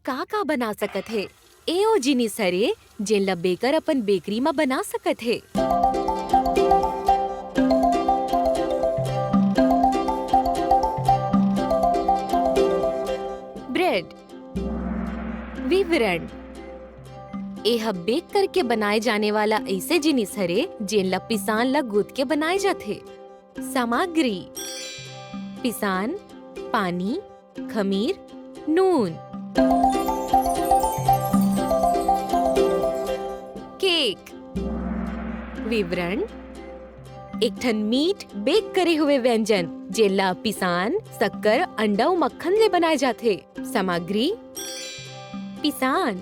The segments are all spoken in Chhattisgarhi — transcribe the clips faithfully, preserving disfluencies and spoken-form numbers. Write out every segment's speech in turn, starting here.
का-का बना सकत हे? ए ओ जिनिस हरे, जेन ल बेकर अपन बेकरी म बना सकत हे। ब्रेड। विवरण। ए ह बेक करके बनाए जाने वाला अइसे जिनिस हरे, जेन ल पिसान ल गूंथ के बनाए जाथे। सामग्री। पिसान, पानी, खमीर, नून। केक। विवरण। एक ठन मीठ बेक करे हुए व्यंजन, जेला पिसान, शक्कर, अंडा अउ मक्खन ले बनाए जाथे। सामग्री। पिसान,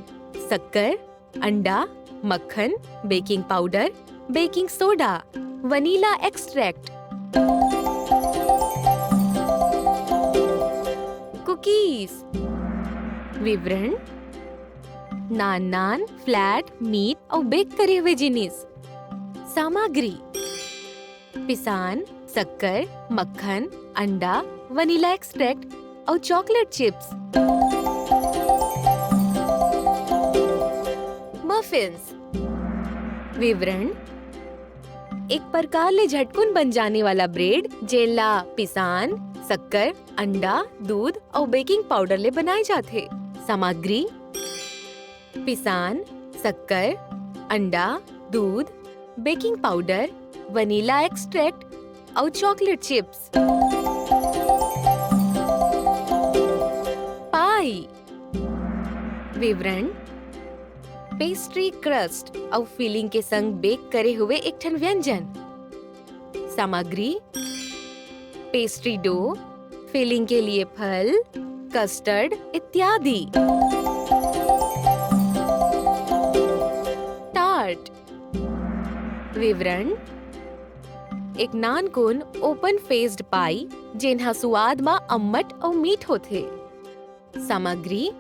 शक्कर, अंडा, मक्खन, baking powder, baking soda, vanilla extract. Cookies. विवरण। नान नान, फ्लैट, मीठ अउ बेक करे हुए जिनिस। सामग्री। पिसान, शक्कर, मक्खन, अंडा, वनीला एक्सट्रैक्ट अउ चॉकलेट चिप्स। मफिन्स। विवरण। एक प्रकार ले झटकुन बन जाने वाला ब्रेड, जेला पिसान, शक्कर, अंडा, दूध अउ बेकिंग पाउडर ले बनाए जाथे। सामग्री। पिसान, शक्कर, अंडा, दूध, बेकिंग पाउडर, वनीला एक्सट्रैक्ट अउ चॉकलेट चिप्स। पाई। विवरण। पेस्ट्री क्रस्ट अउ फिलिंग के संग बेक करे हुए एक ठन व्यंजन। सामग्री। पेस्ट्री डो, फिलिंग के लिए फल, कस्टर्ड इत्यादि। टार्ट। विवरण। एक नानकुन ओपन फेस्ड पाई, जेन ह सुवाद म अम्मट अउ मीठ होथे। सामग्री।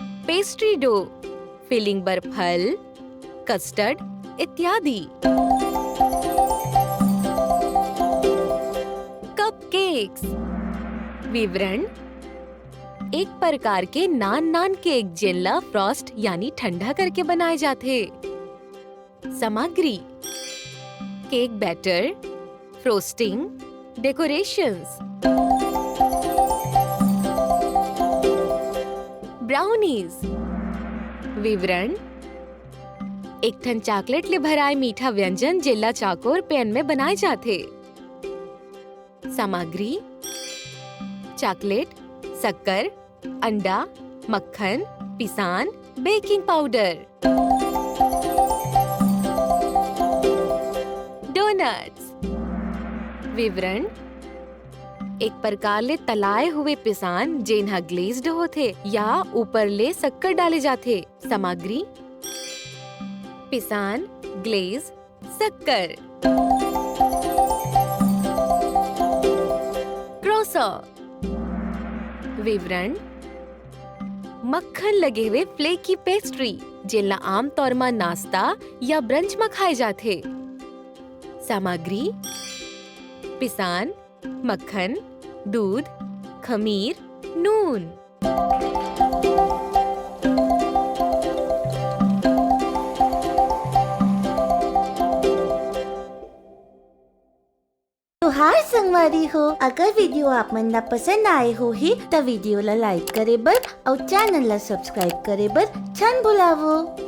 पेस्ट्री डो, फिलिंग बर फल, कस्टर्ड इत्यादि। कपकेक्स। विवरण। एक प्रकार के नान नान केक, जेन ला फ्रॉस्ट यानी ठंडा करके बनाए जाथे। सामग्री। Cake batter, frosting, decorations. Brownies. विवरण। एक ठन चॉकलेट ले भराए मीठा व्यंजन, जेला चाकोर पैन में बनाए जाथे। सामग्री। चॉकलेट, शक्कर, अंडा, मक्खन, पिसान, बेकिंग पाउडर। डोनट्स। विवरण। एक प्रकार ले तलाए हुए पिसान, जेन ह ग्लेज्ड होथे या ऊपर ले शक्कर डाले जाथे। सामग्री। पिसान, ग्लेज, शक्कर। क्रोसो। विवरण। मक्खन लगे हुए फ्लेकी पेस्ट्री, जेला आमतौर म नाश्ता या ब्रंच म खाए जाथे। सामग्री। पिसान, मक्खन, दूध, खमीर, नून। तो हाय संगवारी हो, अगर वीडियो आप मन ला पसंद आए होही, त वीडियो ला लाइक करे बर अउ चैनल ला सब्सक्राइब करे बर झन भुलावो।